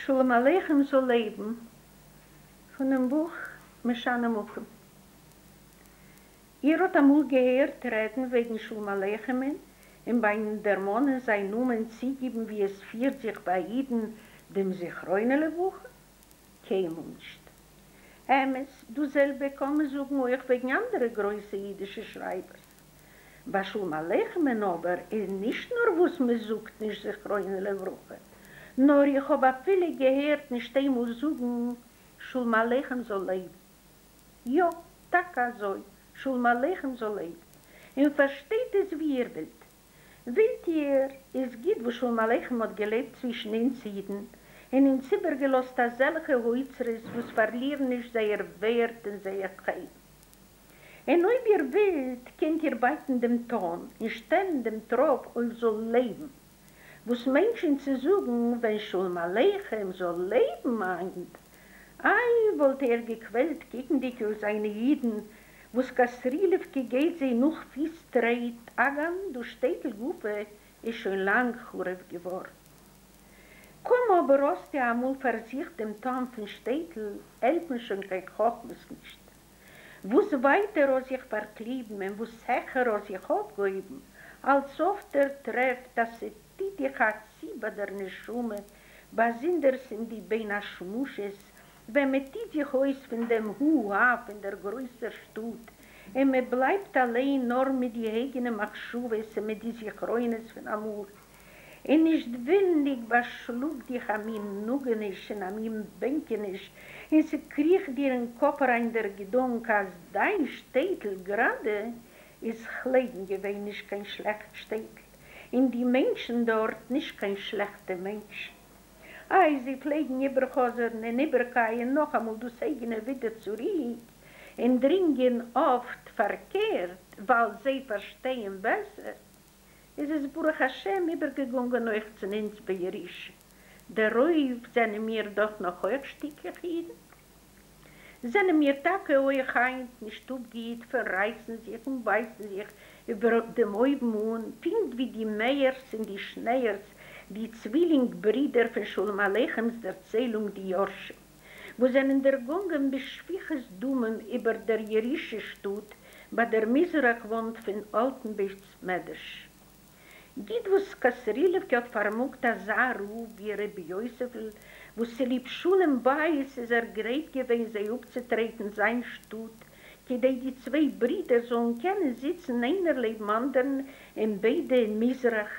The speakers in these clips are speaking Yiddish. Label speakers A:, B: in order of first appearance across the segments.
A: שלום עליכם זאל לעבן, פונעם בוך משנה מקום. איר האט אמאל געהערט רעדן וועגן שלום עליכם'ן און ביים דערמאנען זיין נאמען צוגיבן ווי עס פירט זיך ביי אידן דעם זכרונו לברכה? קיינמאל נישט. אמת, דאס זעלבע קען מען זאגן אויך וועגן אנדערע גרויסע אידישע שרייבערס. ביי שלום עליכם'ן אבער איז נישט נאר וואס מען זאגט נישט זכרונו לברכה, נאר איך האב אפילו געהערט נישט איינמאל זאגן שלום עליכם זאל לעבן. יא, טאקע אזוי, שלום עליכם זאל לעבן. און פארשטייט עס ווי איר ווילט. ווילט איר, איז גוט וואס שלום עליכם האט געלעבט צווישן אונז אידן, און אונז איבערגעלאזט אזעלכע אוצרות וואס פארלירן נישט זייער ווערט און זייער חן. און אויב איר ווילט קענט איר בייטן דעם טאן און שטעלן דעם טראפ אויף זאל לעבן. וואס מיינט שוין צו זאגן ווען שלום עליכם זאל לעבן היינט? איי וואלט ער געקוועלט קוקנדיג אויף זיינע אידן וואס קאסרילעווקע גייט זיי נאך פיס טרעט, הגם דאס שטעטל גופא איז שוין לאנג חרוב געווארן. קוים אבער האסטו אמאל פארזוכט דעם טעם פון שטעטל, העלפן שוין קיין חכמות נישט. וואָס ווייטער האָסט זיך פאַרקליבן און וואָס העכער האָסט זיך אויפגעהויבן, אַלץ אָפטער טרעפט, אַז ס'טוט דיך אַ צי ביי דער נשמה, באַזונדערס אין די בין-השמשות, ווען מע טוט זיך אויס פון דעם הו-האַ פון דער גרויסער שטאָט און מע בלייבט אַליין נאָר מיט די אייגענע מחשבות און מיט די זכרונות פון אַמאָל. און נישט ווילנדיג באשלאגט דיך א מין נאגעניש און א מין בענקעניש, און ס'קריכט דיר אין קאפ אריין דער געדאנק אז דיין שטעטל גראדע איז כ'לעבן געווען נישט קיין שלעכט שטעטל, און די מענטשן דארט נישט קיין שלעכטע מענטשן. איי זיי פלעגן איבערחזר'ן און איבערקייען נאכאמאל דאס אייגענע ווידער צוריק, און דרינגען אפט פארקערט ווייל זיי פארשטייען בעסער. איז עס ברוך השם איבערגעגאנגען אויך צו אונז בירושה, דערויף זענען מיר דאך נאך אויך שטיקלעך אידן, זענען מיר טאקע אויך היינט נישט אפגעהיט פון רייסן זיך און בייסן זיך איבער דעם אויבן אן, פונקט ווי די מאירס און די שניאורס, די צווילינג ברידער פון שלום עליכם'ס דערציילונג די יורשים, וואס זענען דערגאנגען בשפיכות דמים איבער דער ירושה שטאט ביי דער מזרח וואנט פון אלטן בית מדרש. גוט וואס קאסרילעווקע האט פארמאגט אזא רב ווי ר' יוסף'ל וואס צוליב שלום בית איז ער גרייט געווען זיי אפצוטרעטן זיין שטאט כדי די צוויי ברידער זאלן קענען זיצן איינער לעבן אנדערן און ביידע אין מזרח.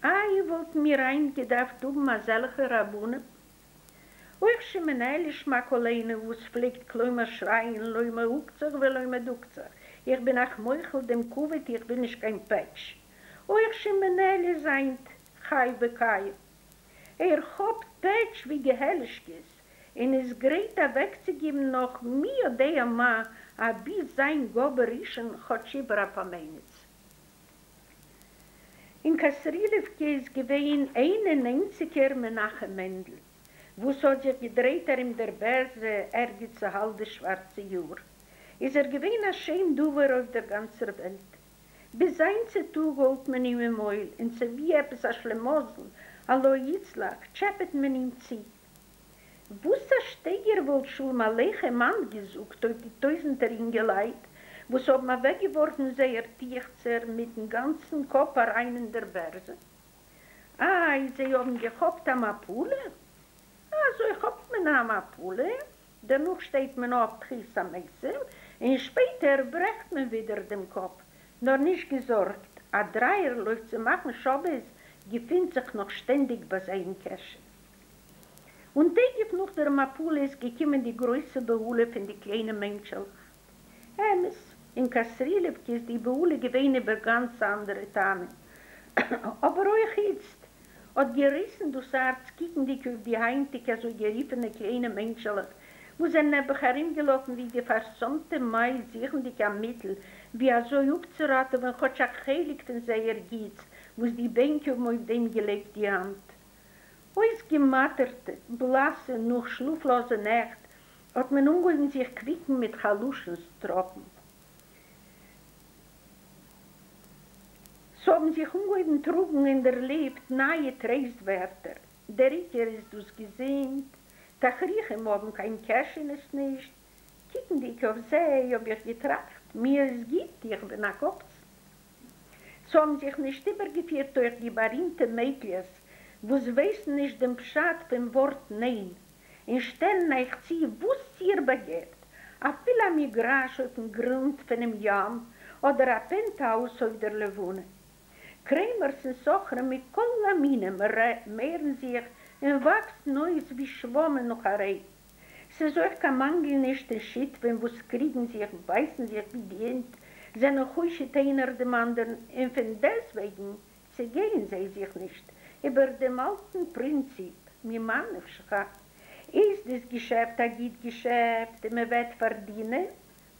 A: איי וואלטן מיר היינט געדארפט האבן אזעלכע רבנים. אויך שמעון אליש מה-קולינו וואס פלעגט כלומר שרייען לא מעוקצך ולא מדוקצך, איך בין אייך מוחל דעם כבוד איך וויל נישט קיין פעטש. אויך שמעון אלי' איז היינט חי וקיים. ער כאפט פעטש ווי געהעלישקעס און איז גרייט אוועקצוגיבן נאך מי יודע מה אבי זיין גאבע רישען כאטש איבער א פאמעניץ. אין קאסרילעווקע איז געווען איין און איינציגער מנחם מענדל, וואס האט זיך געדרייט ארום דער בערזע ערגעץ צו האלב די שווארצע יאר, איז ער געווען א שם דבר אויף דער גאנצער וועלט. ביז היינט צו טאג האלט מען אים אין מויל, און צו ווי עפעס א שלימזל, א לא יוצלח, טשעפעט מען אים צו. וואס א שטייגער וואלט שלום עליכם היינט געזאגט אויף די טויזענטער אינגעלייט וואס האבן אוועקגעווארפן זייער טועכצער מיטן גאנצן קאפ אריין אין דער בערזע? איי זיי האבן געכאפט א מפלה? אזוי כאפט מען א מפלה, דערנאך שטייט מען אויף תחית המתים און שפעטער ברעכט מען ווידער דעם קאפ, נאר נישט געזארגט, א דרייערל אויף צו מאכן שבת געפינט זיך נאך שטענדיג ביי זיי אין קעשענע. און תיכף נאך דער מפלה איז געקומען די גרויסע בהלה פון די קליינע מענטשעלעך. אמת, אין קאסרילעווקע איז די בהלה געווען איבער גאנץ אנדערע טעמים, אבער אויך איצט האט געריסן דאס הארץ קוקנדיג אויף די היינטיגע אזוי גערופענע קליינע מענטשעלעך וואס זענען נעבעך ארומגעלאפן ווי די פארסמטע מייז זוכנדיג א מיטל ווי אזוי אפצוראטעווען כאטש א חלק פון זייער גוטס וואס די בענק האבן אויף דעם געלייגט די האנט. אויסגעמאטערטע, בלאסע, נאך שלאפלאזע נעכט, האט מען אנגעהויבן זיך קוויקן מיט חלשות טראפן. ס'האבן זיך אנגעהויבן טראגן אין דער לופט נייע טרייסט ווערטער. דער עיקר איז דאס געזונט, תכריכים האבן קיין קעשענעס נישט, קוקנדיג אויף זיי האב איך געטראכט, מיר איז גוט, איך בין א קבצן. ס'האבן זיך נישט איבערגעפירט אויך די בארימטע מעקלערס וואס ווייסן נישט דעם פשט פון ווארט ניין, און שטעלן אייך צו וואס איר באגערט, אפילו א מגרש אויפן גרונט פונעם ים, אדער א פענטהאוז אויף דער לבנה. קרעמערס און סוחרים מכל המינים מערן זיך און וואקסן אויס ווי שוואמען נאך א רעגן. ס'איז אויך קיין מאנגל נישט אין שותפים וואס קריגן זיך, בייסן זיך ווי די הינט, זענען חושד איינער דעם אנדערן און פון דעסטוועגן צעגייען זיי זיך נישט איבער דעם אלטן פרינציפ ממה נפשך. איז דאס געשעפט א גוט געשעפט און מ'וועט פארדינען,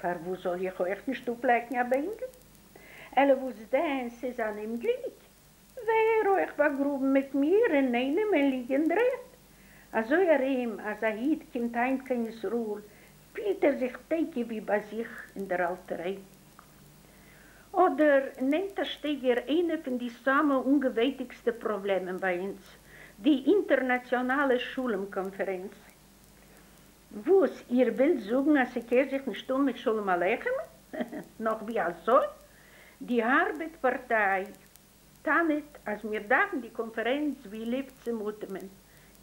A: פארוואס זאל איך אויך נישט אפלעקן א בענדל? אלא וואס דען ס'איז אן אומגליק, ווער אויך באגראבן מיט מיר אינאיינעם און ליג אין דר'ערד. אזוי ארום אז א איד קומט היינט קיין ישראל פילט ער זיך תיכף ווי ביי זיך אין דער אלטער היים. אדער נעמט א שטייגער איינע פון די סאמע אנגעווייטיגסטע פראבלעמען ביי אונז, די אינטערנאציאנאלע שלום קאנפערענץ. וואס, איר ווילט זאגן אז ס'קער זיך נישט אן מיט שלום עליכם? נאך ווי אזוי? די ארבעט פארטיי טענה'ט אז מיר דארפן די קאנפערענץ ווי לופט צום אטעמען.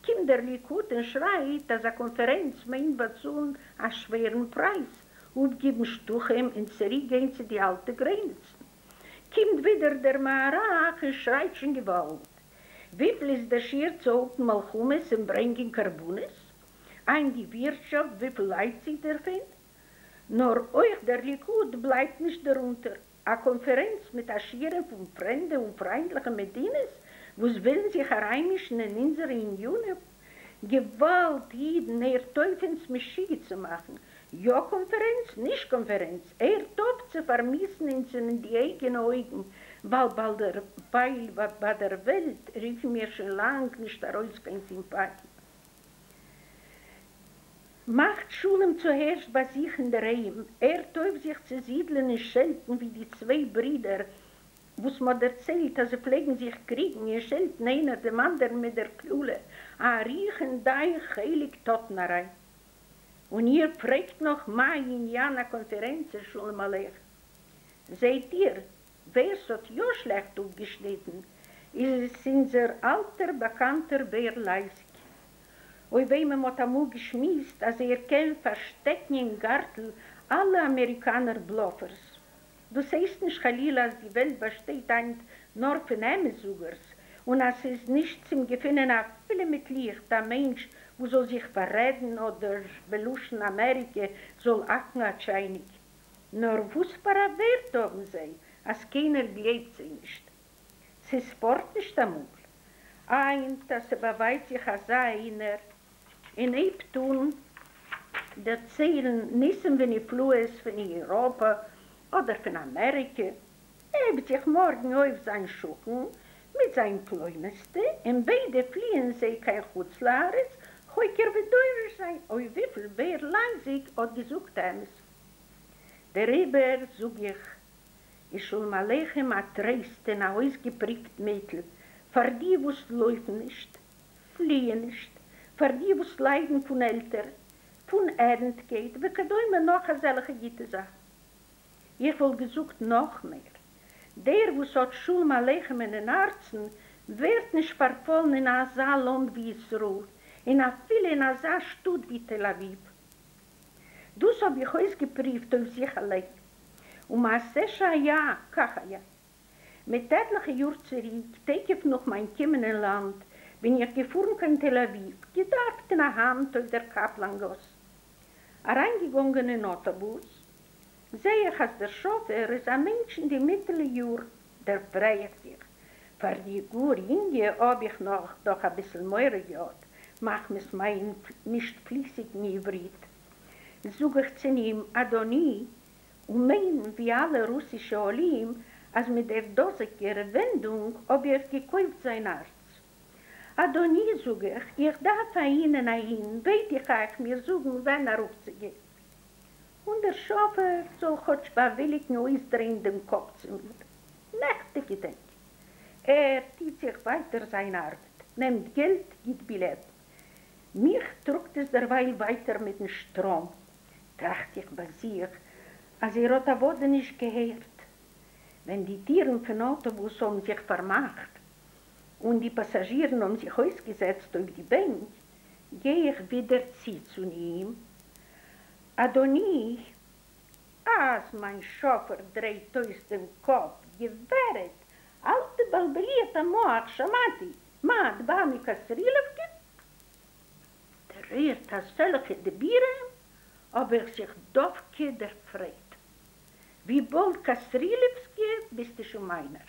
A: קומט דער ליכוד און שרייט אז א קאנפערענץ מיינט באצאלן א שווערן פרייז, אפגיבן שטחים און צוריק גיין צו די אלטע גרעניצן. קומט ווידער דער מערך און שרייט שוין געוואלד! וויפיל איז דער שיעור צו האלטן מלחמות און ברענגען קרבנות? און די ווירטשאפט וויפיל ליידט זי דערפון? נאר אויך דער ליכוד בלייבט נישט דערונטער. א קאנפערענץ מיט א שורה פון פרעמדע און פריינדליכע מדינות וואס ווילן זיך אריינמישן אין אונזערע עניינים. געוואלד, אידן, הערט אויף אונז משוגע צו מאכן. יא קאנפערענץ, נישט קאנפערענץ, הערט אויף צו פארמיאוסן אונז אין די אייגענע אויגן, ווייל ווייל ביי דער וועלט רופן מיר שוין לאנג נישט ארויס קיין סימפאטיע. מאכט שלום צוערשט ביי זיך אינדערהיים, הערט אויף זיך צו זידלען און שעלטן ווי די צוויי ברידער וואס מ'האט דערציילט אז זיי פלעגן זיך קריגן און שעלטן איינער דעם אנדערן מיט דער קללה א רוח אין דיין חלק טאטן אריין. און איר פרעגט נאך מאי ענין הקאנפערענץ און שלום עליכם. זעהט איר ווער ס'האט יא שלעכט אפגעשניטן איז עס אונזער אלטער באקאנטער בער לייזיק, אויף וועמען מ'האט אמאל געשמועסט אז ער קען פארשטעקן אין גארטל אלע אמעריקאנער בלאפערס. דאס הייסט נישט חלילה אז די וועלט באשטייט היינט נאר פון אמת זאגערס, און אז ס'איז נישט צום געפינען אפילו מיט ליכט א מענטש וואס זאל זיך פאררעדן אדער בלשון אמעריקע זאל האקן א טשייניק. נאר וואס פאר א ווערט האבן זיי אז קיינער גלייבט זיי נישט? ס'איז פארט נישט אמאל היינט אז ס'באווייזט זיך אזא איינער און הייבט אן דערציילן ניסים ונפלאות פון אייראפע אדער פון אמעריקע, הייבט זיך מארגן אויף זיין שכן מיט זיין פלונית'טע און ביידע פליען זיי קיין חוץ לארץ חוקר ודורש זיין אויף וויפיל בער לייזיק האט געזאגט אמת. דעריבער זאג איך, איז שלום עליכם א טרייסט און א אויסגעפריווט מיטל פאר די וואס לויפן נישט, פליען נישט, פאר די וואס ליידן פון עלטער, פון ארענטקייט וכדומה נאך אזעלכע גוטע זאכן. איך וואלט געזאגט נאך מער, דער וואס האט שלום עליכם'ען אין הארצן ווערט נישט פארפאלן אין אזא לאנד ווי ישראל, און אפילו אין אזא שטאט ווי תל אביב. דאס האב איך אויסגעפריווט אויף זיך אליין, ומעשה שהיה כך היה. מיט עטליכע יאר צוריק, תיכף נאך מיין קומען אין לאנד, בין איך געפארן קיין תל אביב, געדארפט אין א אמט אויף דער קאפלאן גאס. אריינגעגאנגען אין אוטובוס, זעה איך אז דער שאפער איז א מענטש אין די מיטעלע יארן, דערפריי איך זיך, פאר די גאר יונגע האב איך נאך דאך אביסל מורא געהאט, מחמת מיין נישט פליסיגן עברית. זאג איך צו אים, אדוני, און מיין ווי אלע רוסישע עולים אז מיט דער דאזיגער ווענדונג האב איך געקויפט זיין הארץ. אדוני, זאג איך, איך דארף אהין און אהין, בעט איך אייך מיר זאגן ווען ארויפצוגיין. און דער שאפער זאל כאטש באוויליגן אויסדרייען דעם קאפ צו מיר. נעכטיגע טעג. ער טוט זיך ווייטער זיין ארבעט. נעמט געלט, גיט בילעטן. מיך טראגט עס דערווייל ווייטער מיטן שטראם. טראכט איך ביי זיך אז איר האט אוודאי נישט געהערט ווען די טירן פון אויטאבוס האבן זיך פארמאכט און די פאסאזשירן האבן זיך אויסגעזעצט אויף די בענק, גיי איך ווידער צו צו אים, אדוני, אז מיין שאפער דרייט אויס דעם קאפ, גברת, אל תבלבלי את המוח, שמעתי, מה את באה מכתרילעווקע? דערהערט אזעלכע דיבורים האב איך זיך דווקא דערפרייט. וויבאלד כתרילעווסקע ביסטו שוין מיינער.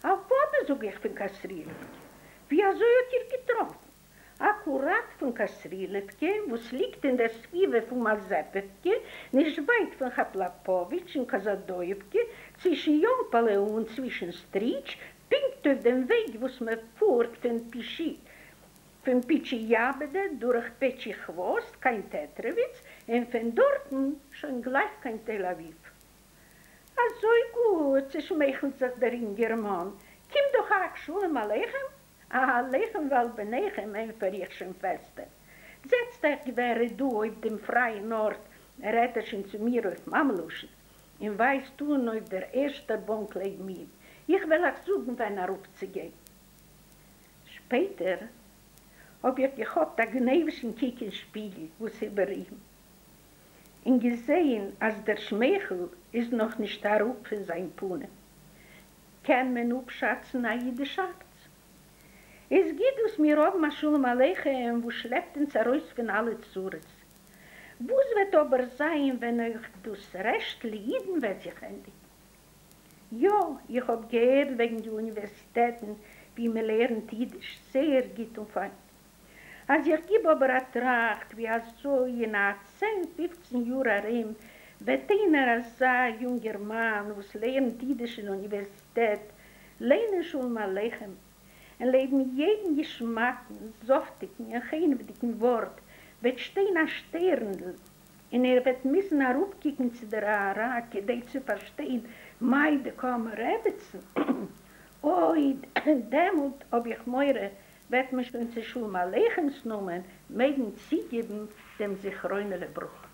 A: אוודאי זאג איך פון כתרילעווקע. ווי אזוי האט איר געטראפן? אקוראט פון כתרילעווקע וואס ליגט אין דער סביבה פון מאזעפעווקע, נישט ווייט פון כאפלאפאוויטש און קאזאדאיווקע, צווישן יאמפאלע און צווישן סטריטש, פונקט אויף דעם וועג וואס מען פארט פון פישי פון פיטשיאבעדע דורך פעטשיכוואסט קיין טעטרעוויץ און פון דארטן שוין גלייך קיין תל אביב. אזוי גוט, צעשמייכלט זיך דער אינגערמאן, קומט דאך אייך שלום עליכם, עליכם ועל בניכם ענטפער איך שוין פעסטער. זעצט אייך גברת דא אויף דעם פרייען ארט, רעדט ער שוין צו מיר אויף מאמע לשון, און ווייזט אן אויף דער ערשטער באנק לעבן אים, איך וועל אייך זאגן ווען אראפצוגיין. שפעטער האב איך געכאפט א גנבישן קוק אין שפיגל וואס איבער אים, און געזעהן אז דער שמייכל איז נאך נישט אראפ פון זיין פנים. קען מען אפשאצן א אידיש הארץ? איז גוט וואס מיר האבן א שלום עליכם וואס שלעפט אונז ארויס פון אלע צרות. וואס וועט אבער זיין ווען אויך דאס רעשטל אידן וועט זיך ענדיגן? יא, איך האב געהערט וועגן די אוניווערסיטעטן ווי מען לערנט אידיש זייער גוט און פיין. אז איך גיב אבער א טראכט ווי אזוי אין א צען פופצן יאר ארום וועט איינער אזא יונגערמאן וואס לערנט אידיש אין אוניווערסיטעט ליינען שלום עליכם און לעבן יעדן געשמאקן, זאפטיגן און חנעוודיקן ווארט וועט שטיין א שטערנדל און ער וועט מוזן אראפקוקן צו דער הערה כדי צו פארשטיין מאי דקאמר רעבעצן, אוי, דעמאלט האב איך מורא וועט מען שוין צו שלום עליכם'ס נאמען מעגן צוגעבן דעם זכרונו לברכה.